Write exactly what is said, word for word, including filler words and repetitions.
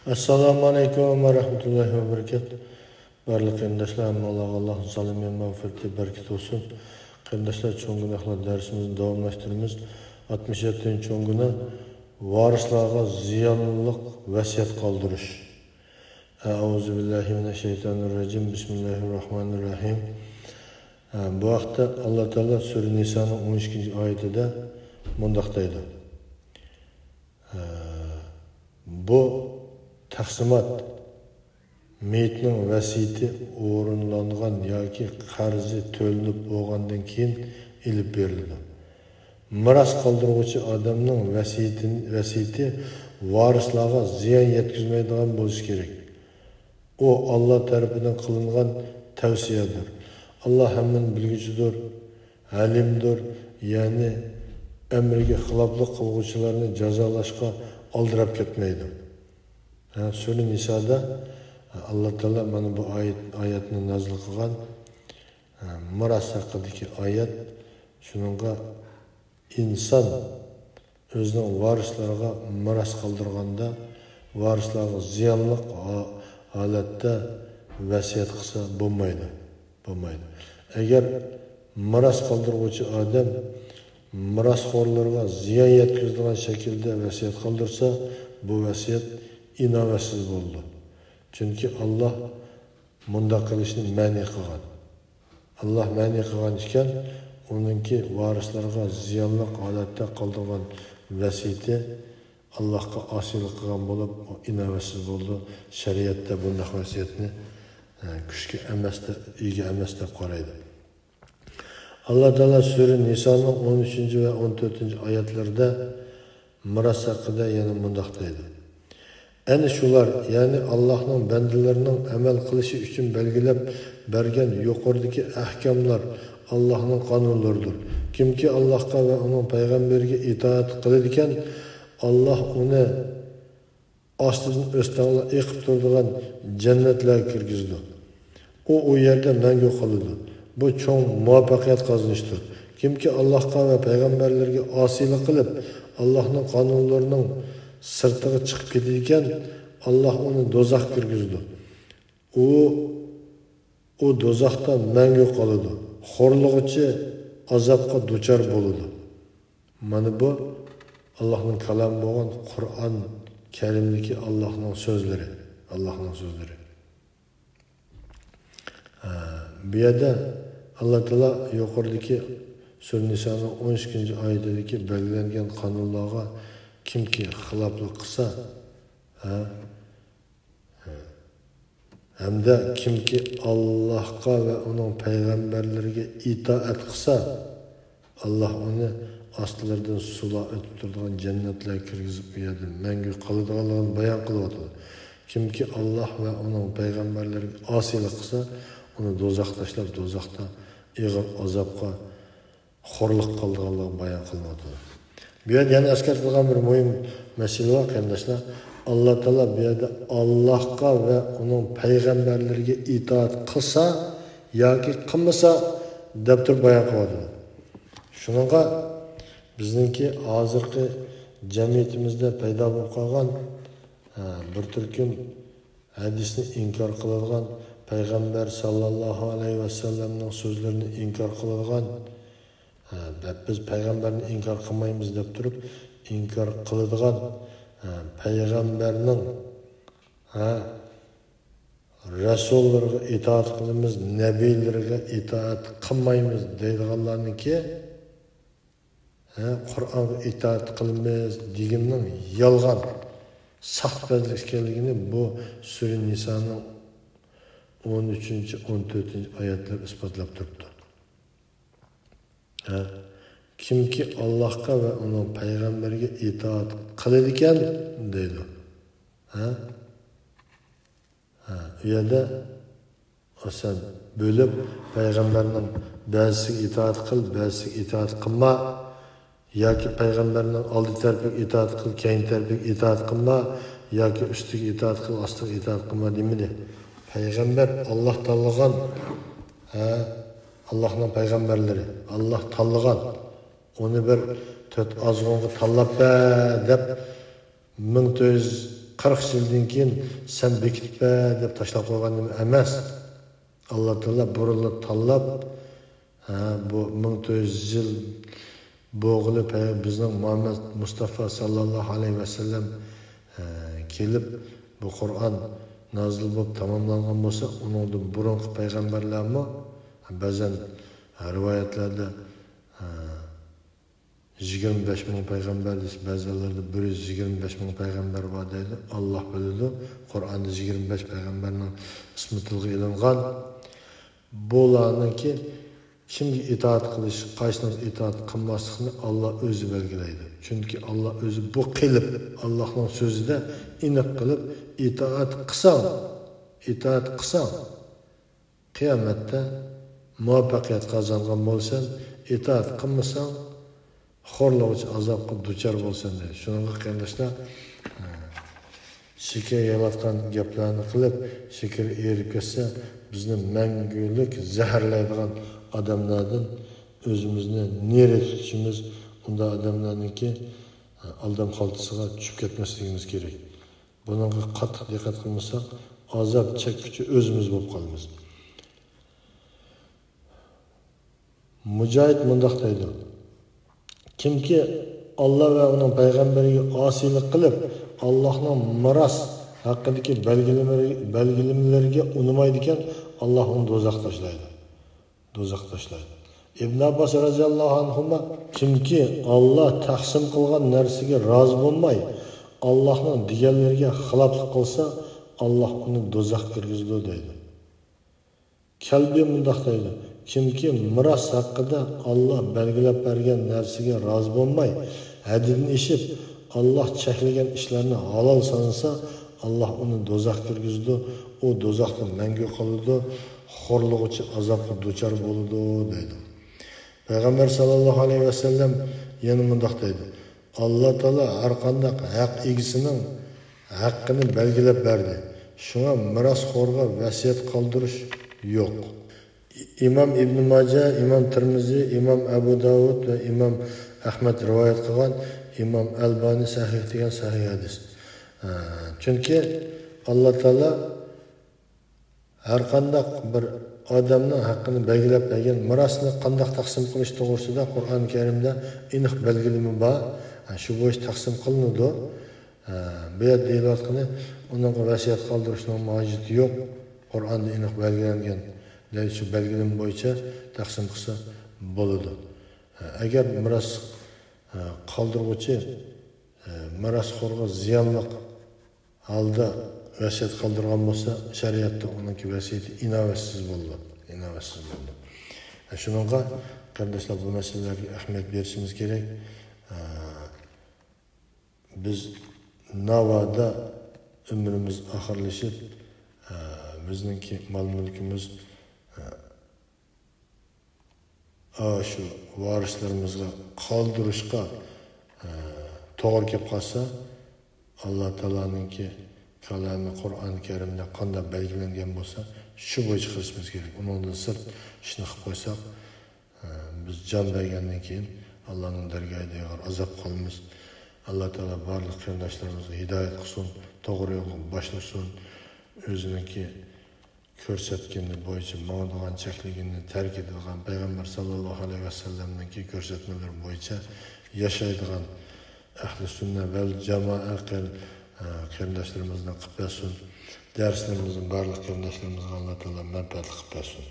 ئەسسالامۇ ئەلەيكۇم ۋە رەھمەتۇللاھى ۋە بەرىكاتۇھ. بارلىق قېرىنداشلار، ھەممىڭلارغا ئاللاھنىڭ سالامى، مەغپىرىتى، بەرىكىتى بولسۇن. قېرىنداشلار، چوڭ گۇناھلار دەرسىمىزنى داۋاملاشتۇرىمىز. ئاتمىش يەتتىنچى چوڭ گۇناھ، ۋارىسلارغا زىيانلىق ۋەسىيەت قالدۇرۇش. ئەئۇزۇ بىللاھى مىنەششەيتانىررەجىم. بىسمىللاھىررەھمانىررەھىم. ھە، بۇ ھەقتە ئاللا تائالا سۈرە نىسانىڭ ئون ئىككىنچى ئايىتىدە مۇنداق دەيدۇ. ھە، بۇ تەقسىمات مېيىتنىڭ ۋەسىيىتى ئورۇنلانغان ياكى قەرزى تۆلىنىپ بولغاندىن كېيىن ئېلىپ بېرىلىدۇ. مىراس قالدۇرغۇچى ئادەمنىڭ ۋەسىيىتى، ۋەسىيىتى ۋارىسلارغا زىيان يەتكۈزمەيدىغان بولۇشى كېرەك. ئۇ ئاللا تەرىپىدىن قىلىنغان تەۋسىيەدۇر. ئاللا ھەممىنى بىلگۈچىدۇر، ھەلىمدۇر، يەنى ئەمرىگە خىلاپلىق قىلغۇچىلارنى جازالاشقا ئالدىراپ كەتمەيدۇ. ھە، سۈرە نىسادا ئاللا تائالا مانا بۇ ئايەت، ئايەتنى نازىل قىلغان. ھە، مىراس ھەققىدىكى ئايەت. شۇنىڭغا ئىنسان ئۆزىنىڭ ۋارىسلىرىغا مىراس قالدۇرغاندا، ۋارىسلارغا زىيانلىق ھا-، ھالەتتە ۋەسىيەت قىلسا بولمايدۇ. بولمايدۇ. ئەگەر مىراس قالدۇرغۇچى ئادەم مىراسخورلىرىغا زىيان يەتكۈزىدىغان شەكىلدە ۋەسىيەت قالدۇرسا، بۇ ۋەسىيەت ئىناۋەتسىز بولىدۇ. چۈنكى ئاللا مۇنداق قىلىشنى مەنئى قىلغان. ئاللا مەنئى قىلغان ئىكەن، ئۇنىڭكى ۋارىسلىرىغا زىيانلىق ھالەتتە قالدۇرغان ۋەسىيىتى ئاللاھقا ئاسىيلىق قىلغان بولۇپ، ئۇ ئىناۋەتسىز بولىدۇ. شەرىئەتتە بۇنداق ۋەسىيەتنى، ئە، كۈچكە ئەمەس دەپ، ئىگە ئەمەس دەپ قارايدۇ. ئاللا تائالا سۈرە نىسانىڭ ئون ئۈچىنچى ۋە ئون تۆتىنچى ئايەتلىرىدە مىراس ھەققىدە يەنە مۇنداق دەيدۇ. ئەنە شۇلار، يەنى ئاللاھنىڭ بەندىلىرىنىڭ ئەمەل قىلىشى ئۈچۈن بەلگىلەپ بەرگەن يۇقىرىدىكى ئەھكاملار ئاللاھنىڭ قانۇنلىرىدۇر. كىمكى ئاللاھقا ۋە ئۇنىڭ پەيغەمبىرىگە ئىتائەت قىلىدىكەن، ئاللاھ ئۇنى ئاستىدىن ئۆستەڭلار ئېقىپ تۇرىدىغان جەننەتلەرگە كىرگۈزىدۇ. ئۇ ئۇ يەردە مەڭگۈ قالىدۇ. بۇ چوڭ مۇۋەپپەقىيەت قازىنىشتۇر. كىمكى ئاللاھقا ۋە پەيغەمبەرلىرىگە ئاسىيلىق قىلىپ، ئاللاھنىڭ قانۇنلىرىنىڭ سىرتىغا چىقىپ كېتىدىكەن، ئاللاھ ئۇنى دوزاخقا كىرگۈزىدۇ. ئۇ، ئۇ دوزاختا مەڭگۈ قالىدۇ. خورلىغۇچى ئازابقا دۇچار بولىدۇ. مانا بۇ ئاللاھنىڭ كالامى بولغان قۇرئان كەرىمدىكى ئاللاھنىڭ سۆزلىرى. ئاللاھنىڭ سۆزلىرى. ھە، بۇ يەردە ئاللا تائالا يۇقىرىدىكى سۈرە نىسانىڭ ئون ئىككىنچى ئايىتىدىكى بەلگىلەنگەن قانۇنلارغا كىمكى خىلاپلىق قىلسا، ھە، ھە، ھەمدە كىمكى ئاللاھقا ۋە ئۇنىڭ پەيغەمبەرلىرىگە ئىتائەت قىلسا، ئاللاھ ئۇنى ئاستىلىرىدىن سۇلار ئۆتۈپ تۇرىدىغان جەننەتلەرگە كىرگۈزۈپ، ئۇ يەردە مەڭگۈ قالىدىغانلىقىنى بايان قىلىۋاتىدۇ. كىمكى ئاللاھ ۋە ئۇنىڭ پەيغەمبەرلىرىگە ئاسىيلىق قىلسا، ئۇنى دوزاخقا تاشلاپ، دوزاختا ئېغىر ئازابقا، خورلۇققا قالىدىغانلىقى بايان قىلىنىۋاتىدۇ. بۇ يەردە يەنە ئەسكەرتىلگەن بىر مۇھىم مەسىلە بار، قېرىنداشلار. ئاللا تائالا بۇ يەردە ئاللاھقا ۋە ئۇنىڭ پەيغەمبەرلىرىگە ئىتائەت قىلسا ياكى قىلمىسا دەپ تۇرۇپ بايان قىلىۋاتىدۇ. شۇنىڭغا بىزنىڭكى ھازىرقى جەمئىيىتىمىزدە پەيدا بولۇپ قالغان، ھە، بىر تۈركۈم ھەدىسنى ئىنكار قىلىدىغان، پەيغەمبەر ساللاللاھۇ ئەلەيھى ۋەسەللەمنىڭ سۆزلىرىنى ئىنكار قىلىدىغان، ھە، بىز پەيغەمبەرنى ئىنكار قىلمايمىز دەپ تۇرۇپ ئىنكار قىلىدىغان، ھە، پەيغەمبەرنىڭ، ھە، رەسۇللىرىغا ئىتائەت قىلىمىز، نەبىيلىرىگە ئىتائەت قىلمايمىز دەيدىغانلارنىڭكى، ھە، قۇرئانغا ئىتائەت قىلىمىز دېگىنىنىڭ يالغان، ساختىپەزلىك ئىكەنلىكىنى بۇ سۈرە نىسانىڭ ئون ئۈچىنچى، ئون تۆتىنچى ئايەتلىرى ئىسپاتلاپ تۇرۇپتۇ. ھە؟ كىمكى ئاللاھقا ۋە ئۇنىڭ پەيغەمبىرىگە ئىتائەت قىلىدىكەن دەيدۇ. ھە؟ ھە، ئۇ يەردە سەن بۆلۈپ، پەيغەمبەرنىڭ بەزىسىگە ئىتائەت قىل، بەزىسىگە ئىتائەت قىلما، ياكى پەيغەمبەرنىڭ ئالدى تەرىپىگە ئىتائەت قىل، كەينى تەرىپىگە ئىتائەت قىلما، ياكى ئۈستىگە ئىتائەت قىل، ئاستىغا ئىتائەت قىلما دېمىدى. پەيغەمبەر ئاللاھ تاللىغان، ھە، ئاللاھنىڭ پەيغەمبەرلىرى، ئاللاھ تاللىغان. ئۇنى بىر تۆت ئازغۇنغا تاللاپ بەر دەپ، مىڭ تۆت يۈز قىرىق يىلدىن كېيىن سەن بېكىتىپ بەر دەپ تاشلاپ قويغان نېمە ئەمەس. ئاللا تائالا بۇرۇنلا تاللاپ، ھە، بۇ مىڭ تۆت يۈز يىل بولغىلى پەي-، بىزنىڭ مۇھەممەد مۇستافا ساللاللاھۇ ئەلەيھى ۋەسەللەم، ھە، كېلىپ، بۇ قۇرئان نازىل بولۇپ تاماملانغان بولسا، ئۇنىڭدىن بۇرۇنقى پەيغەمبەرلەرمۇ بەزەن رىۋايەتلەردە، ھە، يىگىرمە بەش مىڭ پەيغەمبەر دېسە، بەزىلەردە بىر يۈز يىگىرمە بەش مىڭ پەيغەمبەر بار دەيدۇ. ئاللا بىلىدۇ. قۇرئاندا يىگىرمە بەش پەيغەمبەرنىڭ ئىسمى تىلغا ئېلىنغان. بۇلارنىڭكى كىمگە ئىتائەت قىلىش، قايسىنىڭ ئىتائەت قىلماسلىقىنى ئاللا ئۆزى بەلگىلەيدۇ. چۈنكى ئاللا ئۆزى بۇ قىلىپ، ئاللانىڭ سۆزىدە ئېنىق قىلىپ، ئىتائەت قىلساڭ، ئىتائەت قىلساڭ، قىيامەتتە مۇۋەپپەقىيەت قازانغان بولىسەن، ئىتائەت قىلمىساڭ، خورلىغۇچى ئازابقا دۇچار بولىسەن دەيدۇ. شۇنىڭغا قېرىنداشلار، شېكەر يالايدىغان گەپلەرنى قىلىپ، شېكىرى ئېرىپ كەتسە، بىزنى مەڭگۈلۈك زەھەرلەيدىغان ئادەملەردىن ئۆزىمىزنى نېرى تۇتۇشىمىز، ئۇنداق ئادەملەرنىڭكى ئالدام خالتىسىغا چۈشۈپ كەتمەسلىكىمىز كېرەك. بۇنىڭغا قاتتىق دىققەت قىلمىساق، ئازاب چەككۈچى ئۆزىمىز بولۇپ قالىمىز. مۇجاھىد مۇنداق دەيدۇ: كىمكى ئاللا ۋە ئۇنىڭ پەيغەمبىرىگە ئاسىيلىق قىلىپ، ئاللانىڭ مىراس ھەققىدىكى بەلگىلىمىلىرى-، بەلگىلىمىلىرىگە ئۇنىمايدىكەن، ئاللا ئۇنى دوزاخقا تاشلايدۇ. دوزاخقا تاشلايدۇ. ئىبن ئابباس رەزىياللاھۇ ئەنھۇما: كىمكى ئاللا تەقسىم قىلغان نەرسىگە رازى بولماي، ئاللانىڭ دېگەنلىرىگە خىلاپلىق قىلسا، ئاللا ئۇنى دوزاخقا كىرگۈزىدۇ دەيدۇ. كەلبى مۇنداق دەيدۇ: كىمكى مىراس ھەققىدە ئاللا بەلگىلەپ بەرگەن نەرسىگە رازى بولماي، ھەددىدىن ئېشىپ، ئاللا چەكلىگەن ئىشلارنى ھالال سانىسا، ئاللا ئۇنى دوزاخقا كىرگۈزىدۇ، ئۇ دوزاختا مەڭگۈ قالىدۇ، خورلىغۇچى ئازابقا دۇچار بولىدۇ دەيدۇ. پەيغەمبەر ساللاللاھۇ ئەلەيھى ۋەسەللەم يەنە مۇنداق دەيدۇ: ئاللا تائالا ھەرقانداق ھەق ئىگىسىنىڭ ھەققىنى بەلگىلەپ بەردى. شۇڭا مىراسخورغا ۋەسىيەت قالدۇرۇش يوق. ئىمام ئىبن ماجە، ئىمام تىرمىزى، ئىمام ئەبۇ داۋۇد ۋە ئىمام ئەھمەد رىۋايەت قىلغان، ئىمام ئەلبانى سەھىھ دېگەن سەھىھ ھەدىس. ھە، چۈنكى ئاللا تائالا ھەرقانداق بىر ئادەمنىڭ ھەققىنى بەلگىلەپ بەرگەن مىراسنى قانداق تەقسىم قىلىش توغرىسىدا قۇرئان كەرىمدە ئېنىق بەلگىلىمە بار. ھە، شۇ بويىچە تەقسىم قىلىنىدۇ. ھە، بۇ يەردە دېيىلىۋاتقىنى، ئۇنىڭغا ۋەسىيەت قالدۇرۇشنىڭ ھاجىتى يوق. قۇرئاندا ئېنىق بەلگىلەنگەن دەل شۇ بەلگىلىمە بويىچە تەقسىم قىلسا بولىدۇ. ھە، ئەگەر مىراس، ھە، قالدۇرغۇچى، ھە، مىراسخورغا زىيانلىق ھالدا ۋەسىيەت قالدۇرغان بولسا، شەرىئەتتە ئۇنىڭكى ۋەسىيىتى ئىناۋەتسىز بولىدۇ. ئىناۋەتسىز بولىدۇ. ھە، شۇنىڭغا، قېرىنداشلار، بۇ مەسىلىلەرگە ئەھمىيەت بېرىشىمىز كېرەك. ھە، بىز ناۋادا ئۆمرىمىز ئاخىرلىشىپ، ھە، بىزنىڭكى مال-مۈلكىمىز، ھە، ئاشۇ ۋارىسلىرىمىزغا قالدۇرۇشقا، ئە، توغرا كېلىپ قالسا، ئاللا تائالانىڭكى كالامى قۇرئان كەرىمدە قانداق بەلگىلەنگەن بولسا، شۇ بويىچە قىلىشىمىز كېرەك. ئۇنىڭدىن سىرت ئىشنى قىلىپ قويساق، ئە، بىز جان بەرگەندىن كېيىن ئاللانىڭ دەرگاھىدا ئېغىر ئازاب قالىمىز. ئاللا تائالا بارلىق قېرىنداشلىرىمىزغا ھىدايەت قىلسۇن، توغرا يولغا باشلىسۇن. ئۆزىنىڭكى كۆرسەتكىنى بويىچە ماڭىدىغان، چەكلىگىنىنى تەرك ئېتىدىغان، پەيغەمبەر ساللاللاھۇ ئەلەيھى ۋەسەللەمنىڭكى كۆرسەتمىلىرى بويىچە ياشايدىغان ئەھلى سۈننە ۋەل جامائە قېر-، ئە، قېرىنداشلىرىمىزنى قىلىپ بەرسۇن. دەرسلىرىمىزنى بارلىق قېرىنداشلىرىمىزغا ئاللا تائالا مەنپەئەتلىك قىلىپ بەرسۇن.